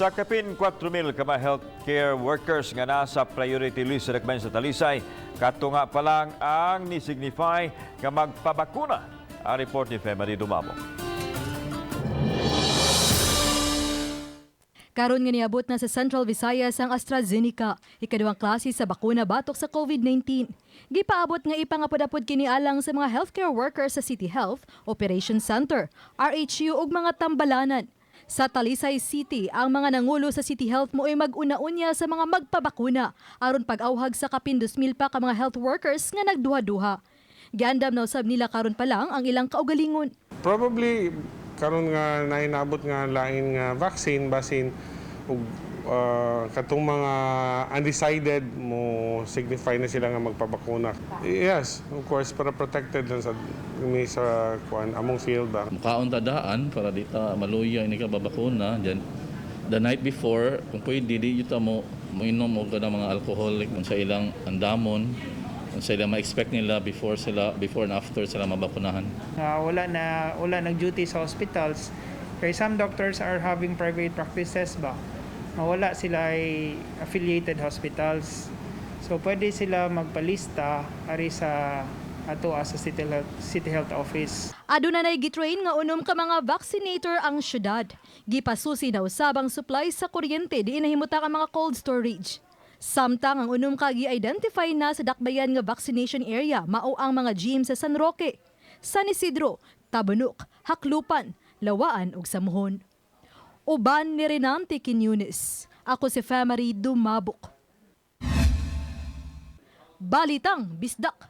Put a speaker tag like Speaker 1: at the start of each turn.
Speaker 1: Sa kapin 4,000 ka mga healthcare workers nga nasa priority list sa dakbayan sa Talisay, katunga pa lang ang ni-signify nga magpabakuna. Ang report ni Femary Dumamo.
Speaker 2: Karon nga niabot na sa Central Visayas ang AstraZeneca, ikaduhang klase sa bakuna batok sa COVID-19. Gipaabot nga ipangapod-apod kini alang sa mga healthcare workers sa City Health, Operation Center, RHU ug mga tambalanan. Sa Talisay City, ang mga nangulo sa City Health mo'y mag-una-unya sa mga magpabakuna aron pag-awhag sa kapin 2,000 pa ka mga health workers nga nagduha-duha. Giandam na usab nila karon pa lang ang ilang kaugalingon.
Speaker 3: Probably karon nga nainabot nga lain nga vaccine, basin ug katong mga undecided mo signify na sila nga magpabakuna. Yes, of course, para protected lang sa mi sa kuan among field ba.
Speaker 4: Mukaon ta daan para di ta maluya ini ka babakuna diyan. The night before, kung pwede, di ta mo moinom og kanang mga alcoholic kung sa ilang andamon, kung sa ilang ma-expect nila before and after sila mabakunahan.
Speaker 5: Wala na wala nag-duty sa hospitals kay some doctors are having private practices ba, mawala sila ay affiliated hospitals, so pwede sila magpalista ari sa ato sa City Health Office.
Speaker 2: Aduna nay gitrain nga unom ka mga vaccinator ang syudad. Gipasusi na usab ang supply sa kuryente diin nahimutang ang mga cold storage. Samtang ang unom ka gi-identify na sa dakbayan nga vaccination area mao ang mga gym sa San Roque, San Isidro, Tabunok, Jaclupan, Lawaan ug Samujhon. Uban ni Renante Quiñones. Ako si Femary Dumabok. Balitang Bisdak.